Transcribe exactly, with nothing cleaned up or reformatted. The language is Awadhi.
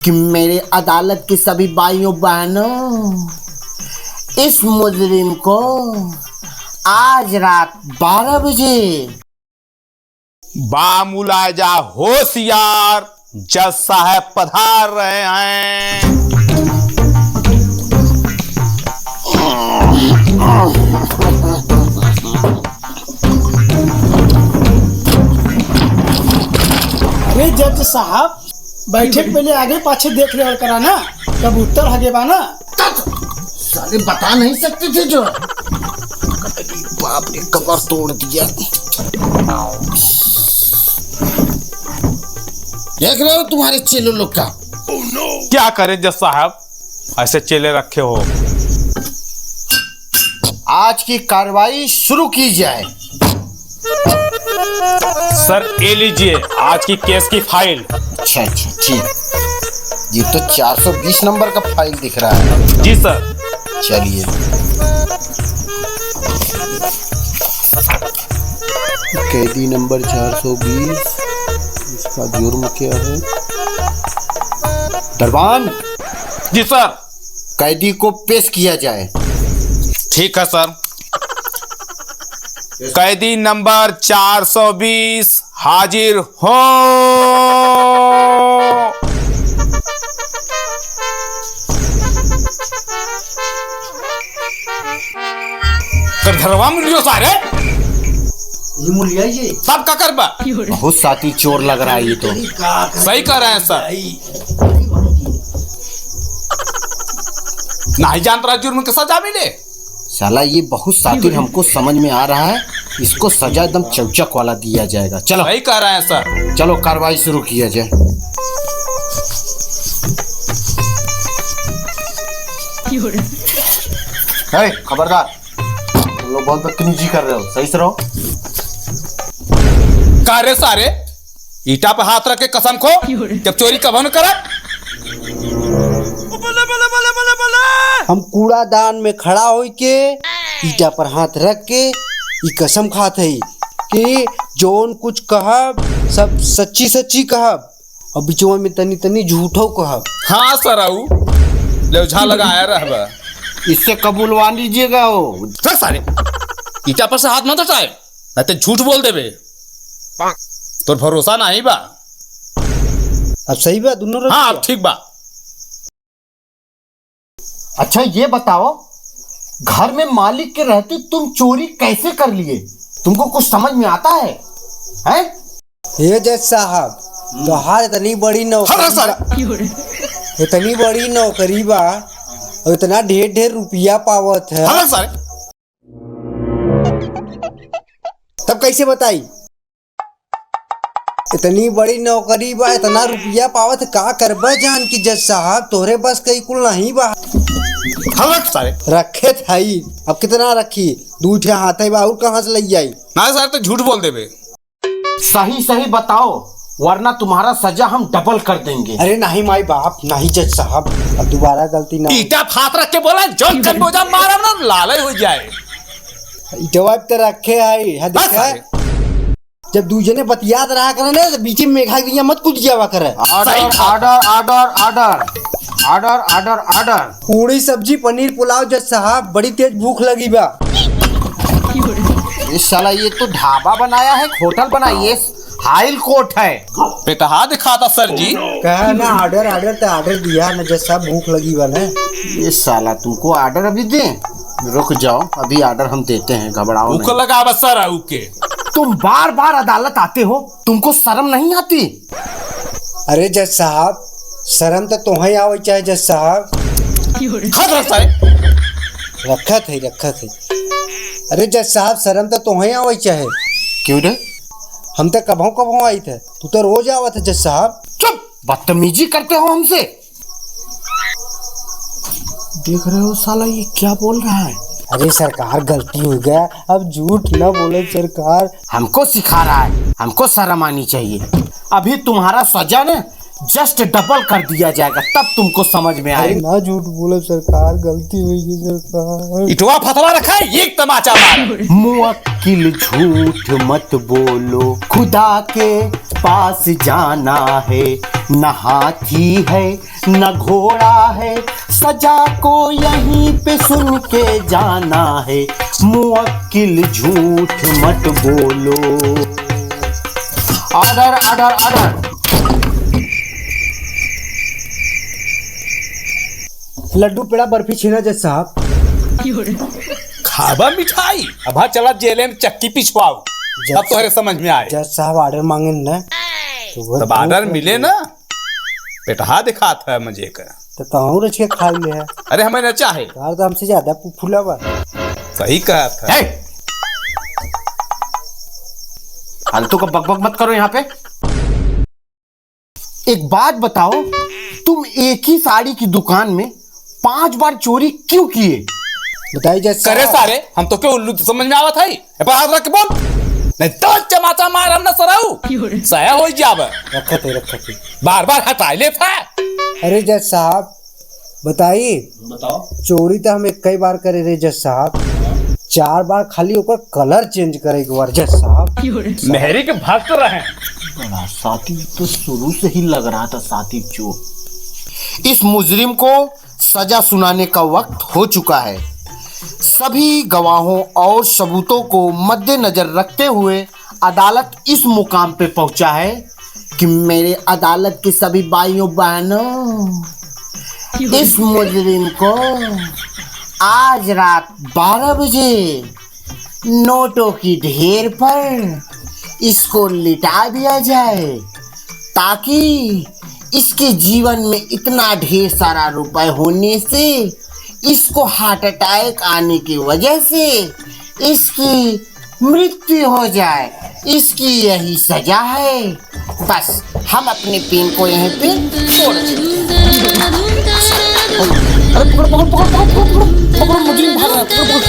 कि मेरे अदालत की सभी भाइयों बहनों, इस मुजरिम को आज रात बारह बजे बा मुलाजा होशियार, जज साहब पधार रहे हैं। अरे जज साहब, बैठे के पहले आगे पाछे देख लेवल करा ना, कबूतर हगे बा ना। साले बता नहीं सकते थे जो। अरे बाप रे, कमर तोड़ दिया। देख रहे हो तुम्हारे चेलों लोग का। क्या करें जज साहब, ऐसे चेले रखे हो। आज की कार्रवाई शुरू की जाए। सर, ये लीजिए आज की केस की फाइल। अच्छा, अच्छा, ठीक। ये तो चार सौ बीस नंबर का फाइल दिख रहा है। जी सर। चलिए, कैदी नंबर चार सौ बीस, इसका जुर्म क्या है? दरबान। जी सर। कैदी को पेश किया जाए। ठीक है सर। कैदी नंबर चार सौ बीस हाजिर हो। तो घरवा मिल गयो सारे। ये मुलिया ये। तब का करबा? बहुत साथी चोर लग रहा है ये तो। सही कह रहे हैं सर। नहीं जानत रहा जुर्म के सजा मिले। साला ये बहुत साथी हमको समझ में आ रहा है, इसको सजा एकदम चौचक वाला दिया जाएगा। चलो। सही कह रहे हैं सर। चलो कार्रवाई शुरू किया जाए। ए, खबरदार, तुम लोग बहुत बदतमीजी कर रहे हो, सही से रहो। का रे सारे, ईटा पे हाथ रख के कसम खो, जब चोरी कभो न करब। हम कूड़ादान में खड़ा होई के ईटा पर हाथ रख के ई कसम खात हई कि जौन कुछ कहब सब सच्ची सच्ची कहब। और बिचवा में तनी तनी झूठो कहब। हाँ सरऊ, लेवझा लगाया रहबा। इससे कबूलवा लीजिएगा हो। चल सारे, ईटा पर से हाथ मत हटाए, नहीं तो झूठ बोल देबे। तोर भरोसा नहीं बा। अब सही बा, दोनों रख हाँ, दिया। अब ठीक बा। अच्छा, ये बताओ, घर में मालिक के रहते तुम चोरी कैसे कर लिए? तुमको कुछ समझ में आता है? हैं? हे जज साहब, हम्म। तोहार इतनी बड़ी नौकरी हाँ, सर। बा, इतनी बड़ी नौकरी बा, और इतना ढेर ढेर रुपया पावत है। हाँ, सर। तब कैसे बताई? इतनी बड़ी नौकरी बा, इतना रुपया पावत, का करबा जान की जज साहब, तोहरे बस कई कुल नहीं बा। हलक सारे। रखे थाई, अब कितना रखी? दू ठे हाथ है बा, और कहाँ से लई जाई? ना सर, तो झूठ बोल देबे। सही सही बताओ, वरना तुम्हारा सजा हम डबल कर देंगे। अरे नहीं माई बाप, नहीं जज साहब, अब दोबारा गलती ना। ईटा फात रख के बोला, जौन कन बोझा मारब ना, लाले हो जाए। ईटवा पे तो रखे है, हाँ, बस देखा है? आगे। जब दू जने बतियात रहा करे ना, तो बीच में मेघा गैया मत कूद जावा करे। Order, सही बात। Order, order, order। Order, order, order। पूड़ी, सब्जी, पनीर, पुलाव, जज साहब, बड़ी तेज भूख लगी बा। ये साला, ये तो ढाबा बनाया है, होटल बनाया, ये हाई कोर्ट है। पेटहा दिखाता सर जी। कहा ना, order, order, तो order दिया ना, जज साहब, भूख लगी बा ना। ये साला, तुमको order अभी दे? रुक जाओ, अभी order हम देते हैं, घबराओ भूख नहीं। लगा बा सर, आऊ के। तुम बार बार अदालत आते हो, तुमको शर्म नहीं आती? अरे जज साहब, शर्म तो तोहें आवे चाहे जज साहब। खत रखता है। रखत है, रखत है। अरे जज साहब, शर्म तो तोहें आवे चाहे। क्यों रे? हम तो कभों कभों आइत है, तू तो रोज आवत है जज साहब। चुप, बदतमीजी करते हो हमसे। देख रहे हो साला, ये क्या बोल रहा है? अरे सरकार, गलती हो गया, अब झूठ न बोले सरकार। हमको सिखा रहा है, हमको शर्म आनी चाहिए। अभी तुम्हारा सजा ना just double कर दिया जाएगा, तब तुमको समझ में अरे आएगा। ना झूठ बोले सरकार, गलती हो गई सरकार। इटवा फतवा रखा है, एक तमाचा मार। मुवक्किल झूठ मत बोलो, खुदा के पास जाना है, न हाथी है न घोड़ा है, सजा को यहीं पे सुन के जाना है, मुवक्किल झूठ मत बोलो। Order, order, order। लड्डू, पेड़ा, बर्फी, छेना, जज साहब। खाबा मिठाई, अब हाँ चला जेले में चक्की पिछवाओ, जज तब तोहरे समझ में आए। जज साहब order मांगे न, तो वो तब order मिले ना, पेटहा दिखात है मजे का। तो तहूँ रच के खा ले है। अरे हमें न चाहे। यार तो हमसे ज्यादा फु-, फूला बा। सही कहा था। ए! फालतू का बकबक मत करो यहाँ पे। एक बात बताओ, तुम एक ही साड़ी की दुकान में पांच बार चोरी क्यों किए? बताई जज साहब। करे सारे, हम तो क्यों उल्लू समझ में आवत है? ए पर हाथ रख के बोल, नहीं तो चमाचा मार हम ना सराऊ। सया हो जाब। रखत है, रखत है। बार बार हटाई ले था। अरे जज साहब, बताई। बताओ। चोरी तो हम एक कई बार करे रहे जज साहब, चार बार खाली ओकर colour change करे के बार जज साहब। मेहरी के भक्त रहे। बड़ा साथी तो शुरू से ही लग रहा था साथी चोर। इस मुजरिम को सजा सुनाने का वक्त हो चुका है। सभी गवाहों और सबूतों को मद्देनजर रखते हुए अदालत इस मुकाम पे पहुंचा है कि मेरे अदालत के सभी भाइयों बहनों, इस मुजरिम को आज रात बारह बजे नोटों की ढेर पर इसको लिटा दिया जाए, ताकि इसके जीवन में इतना ढेर सारा रुपए होने से इसको heart attack आने की वजह से इसकी मृत्यु हो जाए, इसकी यही सजा है। बस, हम अपने पेन को यहीं पे छोड़ देते हैं। अरे पकड़ो, पकड़ो, पकड़ो, पकड़ो, पकड़ो, पकड़ो, मुजरिम भाग रहा है, पकड़ो, पकड़ो।